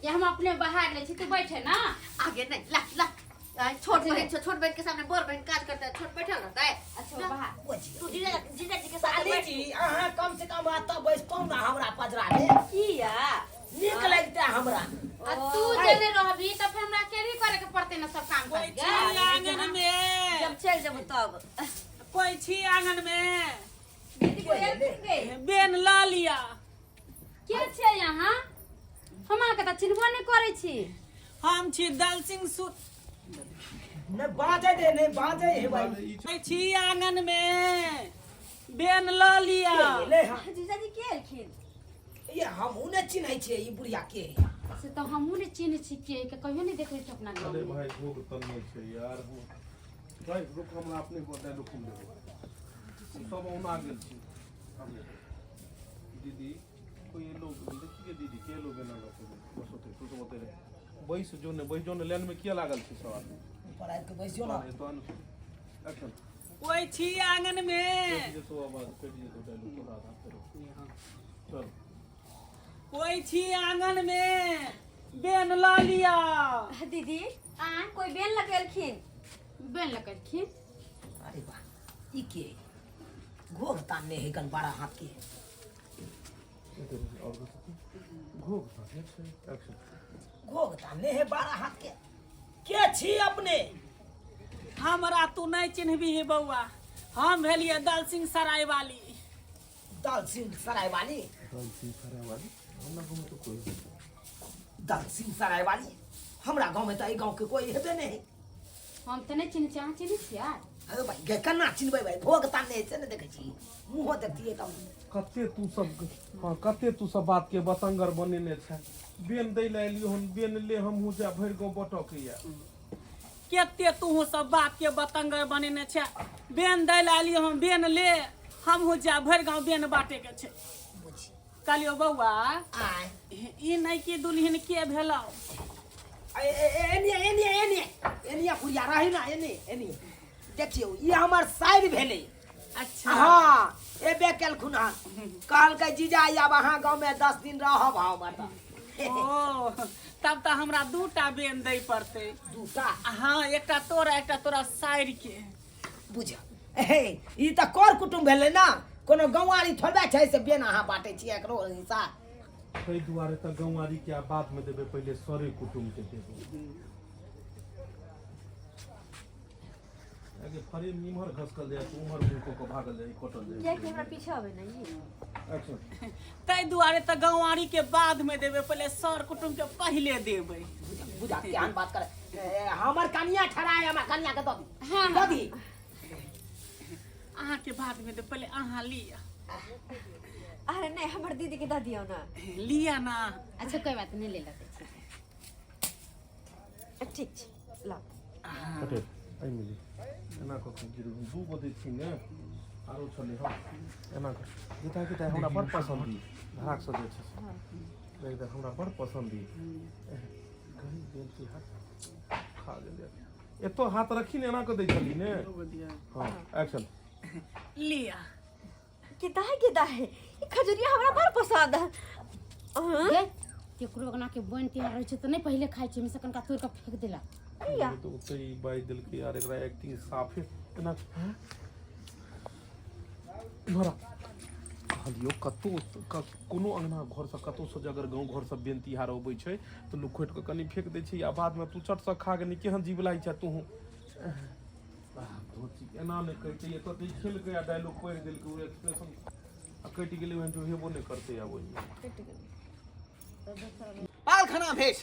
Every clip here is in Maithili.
जे हम अपने बाहर ले छी तू बैठे ना। आगे नहीं, ला ला। छोट बहन छोट बहन के सामने बड़ बहन काज करता है, छोट बैठल रहता है। अच्छा बाहर। तू जीजा जीजा जी के साथ साली बैठ। जी, अहाँ कम से कम एतऽ बैसतहुँ ने हमरा पजरा मे। किया? नीक लगतै हमरा। आ तू जेने रहबी त फिर हमरा अकेले ही करे के पड़ते ना सब काम कोई काज। छी आंगन में? जब चल जब तब। कोई छी आंगन में? दीदी कोई एलखिन गे? बेन ला लिया। के छै यहाँ? हम अहाँके तऽ चिन्हबो नहि करै छी। हम छी दल सिंह सु नहि बाजै दे, नहि बाजै हे भाई। कोई छी आंगन में? बेन ला लिया। के एलै हँ? जीजाजी के एलखिन? ये हमहूँ नहि चिन्है छियै ई बुढ़िया के है। से तऽ हमहूँ नहि चिन्है छी के के, कहियो नहि देखै छी अपना अरे गाँवमे। भाई, भोग तन्ने छै यार। हम भाई रुक, हमरा अपने गोटे रुक, हम देबो। हम सब औना गेल छी। हम दीदी कोई एलो देखिए दीदी के एलो बेना लऽ के बस ओतै तू सब ओतै रह, बैस जो ने, बैस जो ने। लाइन में किया लागल छी सब आदमी? ऊपर आबि कऽ बैसियो ना। एतो आन एक्शन। कोई छी आंगन में? कटि जेतौ आवाज, कटि जेतौ डायलॉग तोरा आधा फेरो। चल। कोई छी आंगन में? बेन ला लिया। दीदी कोई बेन लगेलखिन? बेन लगेलखिन। अरे वाह, ई के घोघ तानने है गन बारह हाथ के? और घोघ तानने छै। एक्शन। घोघ तानने है 12 हाथ के। के छी अपने? हमरा तू नहीं चिन्हबी हे बौआ, हम भेलिए दल सिंह सराय वाली। दल सिंह सराय वाली? दल सिंह सराय वाली हमरा गाँव में तो कोई नहीं। दल सिंह सराय वाली हमरा गाँव में तो एहि गाँव के कोई हेबे नहीं। हम तऽ नहि चिन्है छी, अहाँ चिन्है छियै? अरे भाई गे, केना चिन्हबै भाई, भोग तानने से ने देखै छी, मुँहो देखतियै तब। कते तू सब, हाँ, कते तू सब बात के बतंगर बनेने छै। बेन दै लए एलियो हन, बेन ले, हमहूँ जा भरि गाँव बटऽ के या। केते तू सब बात के बतंगर बनेने छै। बेन दै लए एलियो हम, बेन ले, हमहूँ जा भरि गाँव बेन बाटे के छै। बुझी। कहलियो बौआ, आय। ई नहि कि दुल्हन के भेलौ? एनिए एनिए एनिए एनिए बुढ़िया रही ना, एने एनिए देखियौ, ई हमर साइर भेलै। अच्छा। हाँ, एबे केलखुन हन, कहलकै जीजा आब अहाँ गाँवमे 10 दिन रहब हम एतऽ। ओ तब तऽ हमरा दूटा बेन दै पड़तै। दूटा? हाँ, एकटा तोरा, एकटा तोरा साइर के। बुझ हे, ई तऽ कर कुटुम्ब भेलै ने, कोनो गौआरी थोड़बे छै से बेन अहाँ बाँटै छियै एकरो हिस्सा। ताहि दुआरे तऽ गौआरी के आब बाद में देबै, पहिले सरे कुटुम्ब के देबै। आगे फ्रेम इम्हर घसकल जाय तऽ उम्हर मुँह कऽ कऽ भागल जाय, कटल जाय। कियाकि हमरा पीछे अबै ने ई। एक्शन। ताहि दुआरे तऽ गौआरी के बाद में देबै, पहिले सर कुटुम्ब के पहिले देबै। बुझा केहन बात करे। ए, हमर कनिया ठड़ा है, हमरा कनिया के दऽ दी। हाँ। दऽ दी। अहाँके बाद में देब, पहिले अहाँ लिअ। अरे नहीं, हमर दीदी के दऽ दियौ ना। लिअ ना। अच्छा कोई बात नहीं, ले लेते छी। ठीक छै, लाउ। कटे एहिमे जे एना कऽ कऽ गिरु, दू गो दै छी ने, आरो छलै। हँ, एना कऽ गीता गीता हमरा बड़ पसन्द ई धराकसँ जे छै से देख देख, हमरा बड़ पसन्द ई गरीब बेल की हाथ खा गेलै। एतो हाथ रखी ने, एना कऽ दै छली ने। हाँ, एक्शन। लिअ। किदा है, किदा है, ई खजुरिया हमरा बड़ पसंद है। हाँ? गे, केकरो अंगना के बोनि तिहार रहै छै तऽ नहि पहिले खाइ छै, ओहिमे कनका तोड़ि कऽ फेंक देलक। किया? तो ओते ई बाजि देलकै यार, एकरा एक्टिंग साफे एना। हाँ? इम्हर आ। कहलियौ कतौ कोनो अंगना घरसँ कतौसँ जे अगर गाँव घरसँ बेन तिहार अबै छै तऽ लोक खोटि कऽ कनि फेंक दै छै आ बादमे तू चटसँ खा गेली। केहन जीव लागै छै तोहूँ। एना नहि कहितै, एतऽ तऽ ई खेलकै आ डायलॉग पढ़ि देलकै, ओ एक्सप्रेशन आ कटि गेलै, ओहन जो हेबो नहि करतै आब ओहिमे। पालखाना भेष।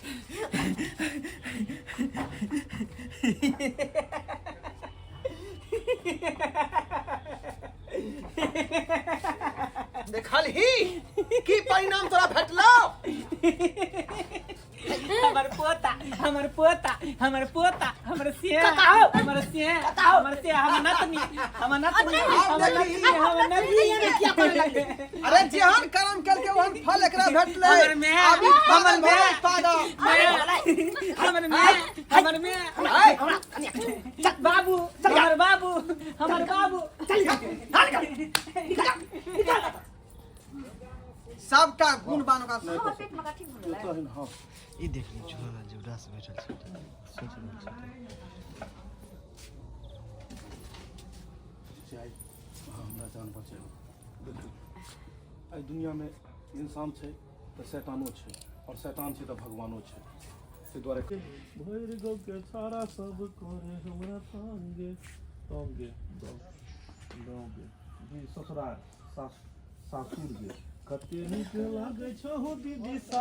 देखलही की परिणाम तोरा भेटलौ? हमर पोता, हमर पोता, हमर पोता, हमर सिया, कका हो। हमर सिया, कका हो। हमर सिया, हमर नतनी, हमर नतनी, हमर नतनी, हमर नतनी। किया करे लगले? अरे जेहन कर्म केलकै ओहन फल एकरा भेटलै। हमर माय, आब ई पागल हमर माय। भऽ गेल, पागल। हमर माय, हमर माय। आय, हमरा कनिया के छोड़। चल। बाबू, हमर बाबू, हमर बाबू। चल, निकल निकल निकल निकल। सबटा गुण बान ओकरा हमर पेट में का ठीक भऽ गेलै। तहन हँ। ई देख लियौ झूला जुड़ा से बैठल छै, सोच रहल छै। चाहे अहाँ हमरा जान बचाउ। देखू, एहि दुनियामे इंसान छै तऽ शैतानो छै आओर शैतान छै तऽ भगवानो छै। ताहि दुआरे भरि गाँवके छाड़ा सब करे हमरा तंगे तंगे गाँवके जी ससुराल सास सासुर गे। कते नीक लागै छौ दीदी सा,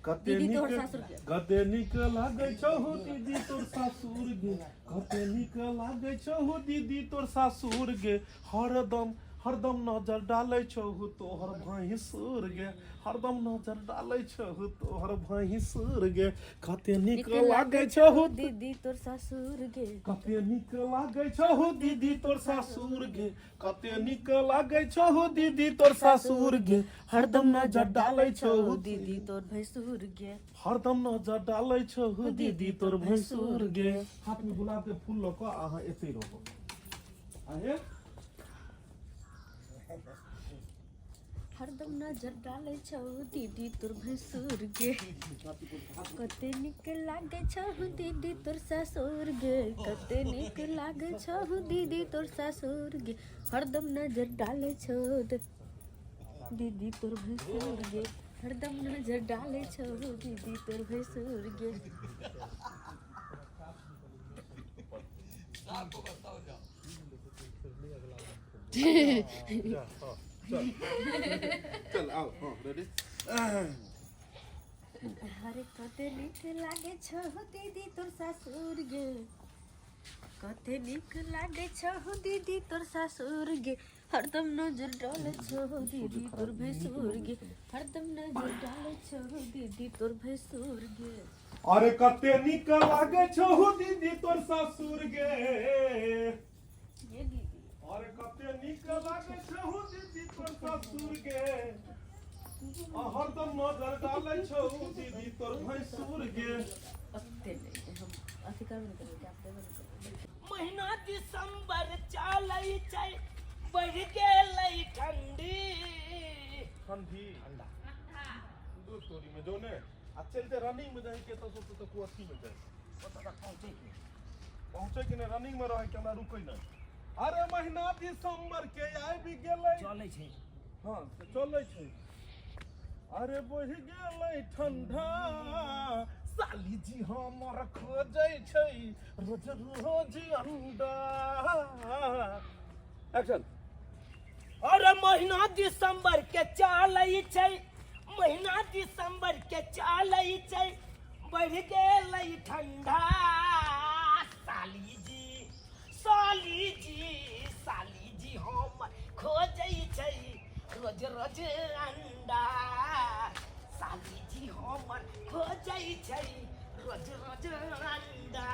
कते दीदी तोहर नीक सासुर गे। कते नीक लागै छौ दीदी तोर सासुर गे, कते नीक लागै छौ दीदी तोर सासुर गे। हरदम हरदम नजर डालै छौ तोहर भैंसुर गे, हरदम नजर डालै छौ तोहर भैंसुर गे। कते नीक लागै छौ दीदी तोर सासुर गे, कते नीक लागै छौ दीदी तोर सासुर गे, कते नीक लागै छौ दीदी तोर सासुर गे। हरदम नजर डालै छौ दीदी तोर भैंसुर गे, हरदम नजर डालै छौ दीदी तोर भैंसुर गे। हाथ में गुलाब के फूल लऽ कऽ अहाँ एतै रहब आहे। हरदम नजर डालै छौ दीदी तोर भैंसुर गे, कते नीक लागै छौ दीदी तोर सासुर गे, कते नीक लागै छौ दीदी तोर सासुर गे। हरदम नजर डालै छौ दीदी तोर भैंसुर गे, हरदम नजर डालै छौ दीदी तोर भैंसुर गे। चल आओ। हाँ, रेडी। अरे कते नीक लागै छौ दीदी तोर सासुर गे, कते नीक लागै छौ दीदी तोर सासुर गे। हरदम नजर डालै छौ दीदी तोर भैंसुर गे, हरदम नजर डालै छौ दीदी तोर भैंसुर गे। अरे कते नीक लागै छौ दीदी तोर सासुर गे। ये दीदी। अरे कते नीक लागै छौ दीदी तोर सासुर गे, आ हरदम नजर डालै छौ दीदी तोर भैंसुर गे। ओते नहि हम अथी करबे नहि करबै, गैप देबे नहि करबै। महीना दिसंबर चलै छै, बढ़ि गेलै ठंडी। ठंडी ठंडा दू तोरी में जो ने आ चलते रनिंग में जाए के तो सोचते तो अथी में जाए पहुंचे कि नहीं, रनिंग में रहे के हमरा रुकै नहीं। अरे महीना दिसंबर के आबि गेलै, चलै छै। हाँ से चलै छै। अरे बहि गेलै ठंडा, साली जी हमर खोजै छै रोज रोज अंडा। एक्शन। अरे महीना दिसंबर के चलै छै, महीना दिसंबर के चलै छै, बढ़ि गेलै ठंडा। साली जी, साली जी, साली जी हमर खोजै छै रोज रोज अंडा। साली जी हमर खोजै छै रोज रोज अंडा।